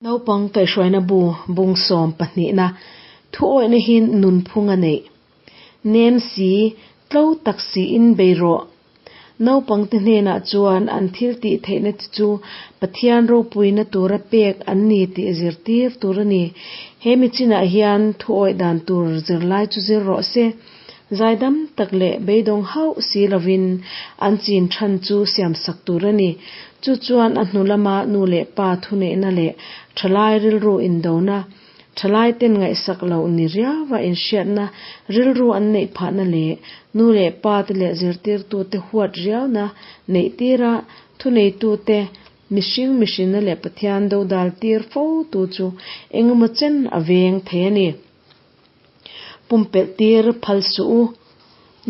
Naupang kaihhruaina bu bung sawm pahnihna thuawihna hi nunphung a neih. Nem si, tlo tak siin bei rawh. Naupangte hnenah chuan an thil tih theihna te chu Pathian ropuina tura pek an ni tih zirtir tur a ni. He mi chinah hian thuawih dan tur zirlai chu zir rawh se. Zaidam tak leh beidawng hauh si lovin an chin than chu siamsak tur a ni. Chu chuan a hnu lama nu leh pa thuneihna leh thalai rilru indona, thalai ten ngaihsak loh ni riauva inhriatna rilru an neih phahna leh nu leh pa te leh zirtirtute huat riauna neih tira thuneitute mihring mihrinna leh Pathian dodal tir fo tu chu engemaw chen a veng thei a ni. Pumpelh tir phal suh u.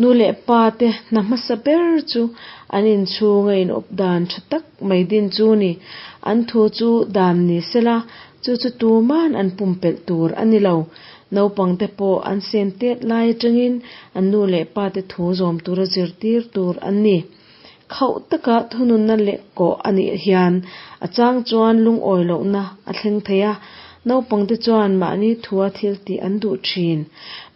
Nu leh pa te hna hmasa ber chu an inchhunga in awp dan tha tak mai din chu ni. An thu chu dan ni sela, chu chu tuman an pumpelh tur a ni lo. Naupang te pawh an sen tet lai atangin an nu leh pa te thu zawm tura zirtir tur an ni. Khauh taka thununna leh kawh a nih hian a chang chuan lungawi lohna a thleng thei a, naupangte chuan mahni thua thil tih an duh thin.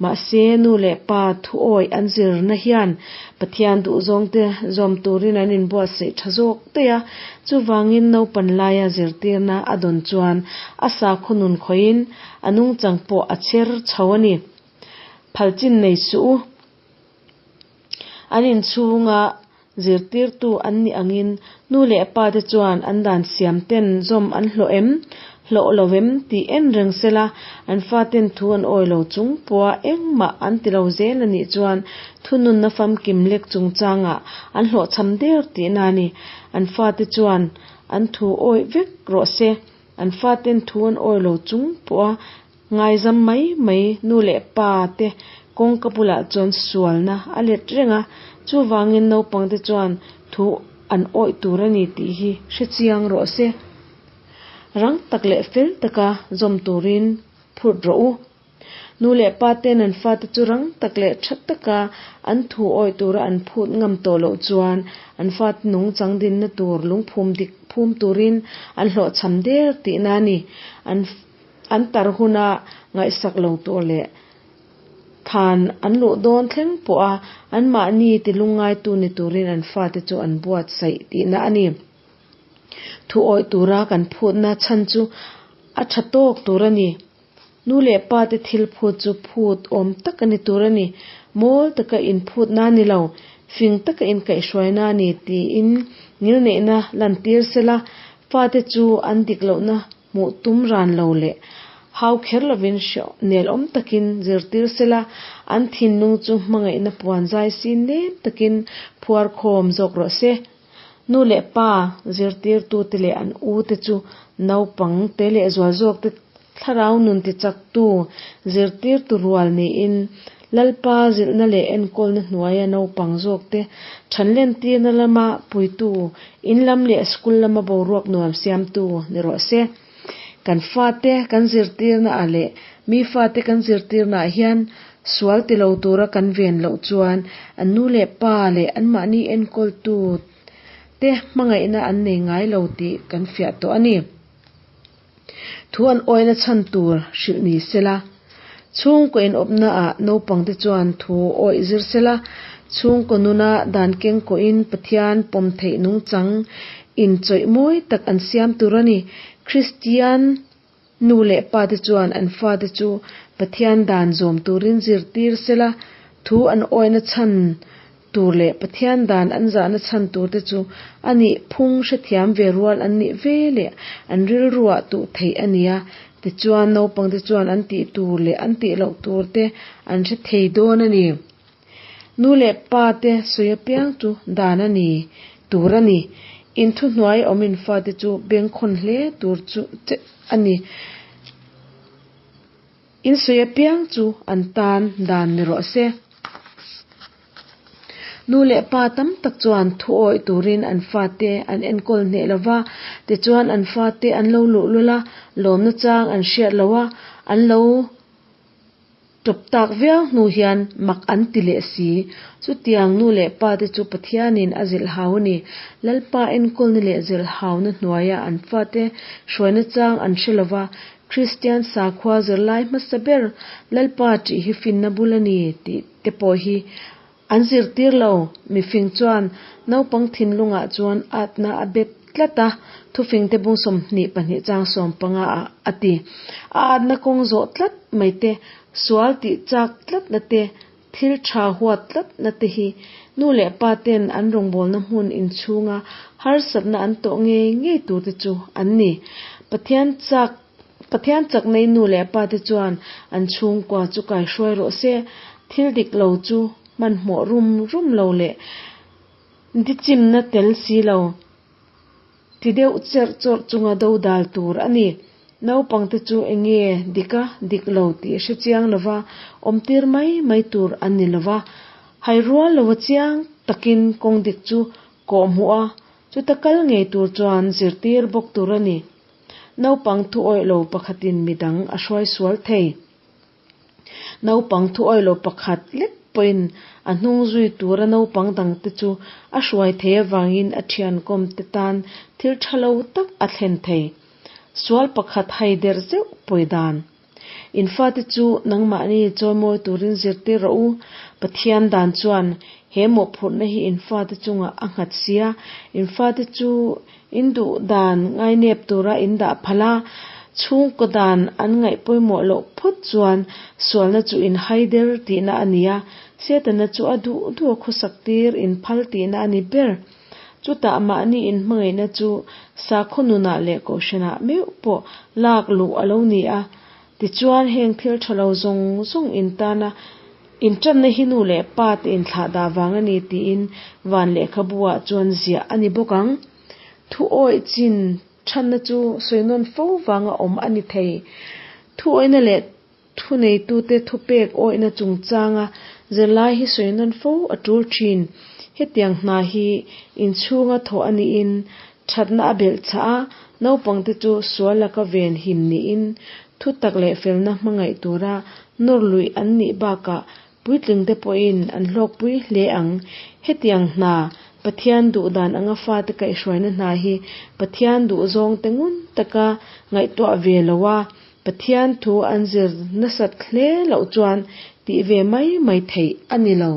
Mahse, nu leh pa thuawi an zirna hian Pathian duhzawngte zawm turin an inbuatsaih tha zawk daih a, chuvangin naupan laia zirtirna a dawn chuan a sakhaw nun khawihin a nungchang pawh a chher chho a ni. Phalchin nei suh u. An inchhunga zirtirtu an nih angin nu leh pa te chuan an dan siam ten zawm an hlawh em, hlawh lo em tih en reng sela, an faten thu an awi lo chung pawha engmah an ti lo zel a nih chuan thununna famkim lek chungchangah an hlawhchham der tihna a ni. An fate chuan an thu awih vek rawh se, an faten thu an awi lo chung pawha Ngaizam mai mai nu leh pa te kawngka bulah chuan sualna a let reng a, chuvangin naupangte chuan thu an awih tur a ni tih hi hre chiang rawh se. Rang tak leh fel taka zawm turin phut rawh u. Nu leh pa ten an fate chu rang tak leh tha taka an thu awih tura an phut ngam tawh loh chuan an fate nungchang dinna tur lungphum dik phum turin an hlawhchham der tihna a ni. An. An tar huna ngaihsak lo tur leh than an luh dawn thleng pawha anmahni ti lungngaitu ni turin an fate chu an buatsaih tihna a ni. Thu awih tura kan phutna chhan chu a tha tawk tur a ni. Nu leh pa te thil phut chu phut awm tak a ni tur a ni. Mawl taka inphutna a ni lo, fing taka inkaihhruaina a ni tiin ngilneihna lantir sela, fate chu an dik lohna Hmuh tum ran lo leh hau kher lovin hriau nel awm takin zirtir sela, an thinlung chu hmangaihna puan zai si nem takin phuar khawm zawk rawh se. Nu leh pa zirtirtute leh an u te chu naupang te leh zual zawk te thlarau nun tichaktu zirtirtu rual niin Lalpa zilhna leh enkawlna hnuaia naupang zawkte thanlentirna lama puitu, in lam leh school lama boruak nuam siamtu ni rawh se. Kan fate kan zirtirna ah leh mi fate kan zirtirna ah hian sual ti lo tura kan ven loh chuan an nu leh pa leh anmahni enkawltu te hmangaihna an nei ngai lo tih kan fiah tawh a ni. Thu an awina chhan tur hrilh ni sela. Chhungkaw inawpna ah naupangte chuan thu awih zir sela, chhungkaw nuna dan keng kawhin Pathian pawm theih nungchang inchawih mawi tak an siam tur a ni. Kristian nu leh pate chuan an fate chu Pathian dan zawm turin zirtir sela, thu an awina chhan tur leh Pathian dan an zahna chhan tur te chu a nih phung hrethiam ve rual an nih ve leh an rilruah tuh theih a nia. Tichuan naupang te chuan an tih tur leh an tih loh tur te an hre thei dawn a ni. Nu leh pa te sawi apiang chu dan a ni tur a ni. In thuhnuai awm in fate chu bengkhawn hle tur chu che a ni. In sawi apiang chu an tan dan ni rawh se. Nu leh pa tam tak chuan thu awih turin an fate an enkawl hneh lo va, tichuan an fate an lo luh lul a, lawmna chang an hriat lo a, an lo. Tawp tak viau hnu hian mak an ti leh si. Chutiang nu leh pa te chu Pathianin a zilhhau a ni. Lalpa enkawlna leh zilhhauna hnuaia an fate hruaina chang an hre lova, Kristian sakhua zirlai hmasa ber Lalpa ṭih hi finna bul a ni tih te pawh hi An zirtir lo, mifing chuan naupang thinlungah chuan atna a bet tlat a, thufingte bung 22 chang 15 ah a ti. A atna kawng zawh tlat mai te, sual tih chak tlatna te, thil tha huat tlatna te hi nu leh pa ten an rawngbawlna hmun inchhunga harsatna an tawh ngei ngei tur te chu an ni. Pathian chak Pathian chaknei nu leh pa te chuan an chhungkua chu kaihruai rawh se, thil dik lo chu hmanhmawh rum rum lo leh dichimna tel si lo ti deuh cherh chawrh chunga do dal tur a ni. Naupangte chu eng nge dik a dik lo tih hre chiang lova awmtir mai mai tur an ni lova, hai rual lova chiang takin kawng dik chu kawhhmuh a, chuta kal ngei tur chuan zirtir bawk tur a ni. Naupang thu awih lo pakhatin midang a hruai sual thei. Naupang thu awih lo pakhat lek pawhin a hnung zui tura naupang dangte chu a hruai thei avangin a thiankawmte tan thil tha lo tak a thlen thei. Sual pakhat hai der zeuh pawi dan. In fate chu nangmahni chawimawi turin zirtir rawh u. Pathian dan chuan he mawhphurhna hi in fate chungah a nghat sia. In fate chu in duh dan ngainep tura in dah phal a, chhungkaw dan an ngaih pawimawh loh phawt chuan sualna chu in haider tihna a ni a, Setana chu a duh duh a khawsak tir in phal tihna a ni ber. Chutah mahni inhmangaihna chu sakhaw nunah leh kohhranah meuh pawh lak luh a lo ni a. Tichuan, heng thil tha lo zawng zawng intana intanna hi nu leh pa te inthlah dah vang a ni tiin van lehkhabu-ah chuan ziah a ni bawk ang. Thu awih chin thanna chu sawi nawn fo vanga awm a ni thei. Thu awihna leh Thuneitute thupek awihna chungchanga zirlai hi sawi nawn fo a tul thin. Hetiang hna hi inchhunga thawh a niin thatna a belh chhah a, naupangte chu sual laka ven him niin thutak leh felna hmangaih tura nawr luih an nih bakah Puitlingte pawhin an hlawkpui hle ang. Hetiang hna, Pathian duh dan anga fate kaihhruaina hna hi Pathian duh zawngte ngun taka ngaihtuah ve lo a, Pathian thu an zir nasat hle loh chuan tih ve mai mai theih a ni lo.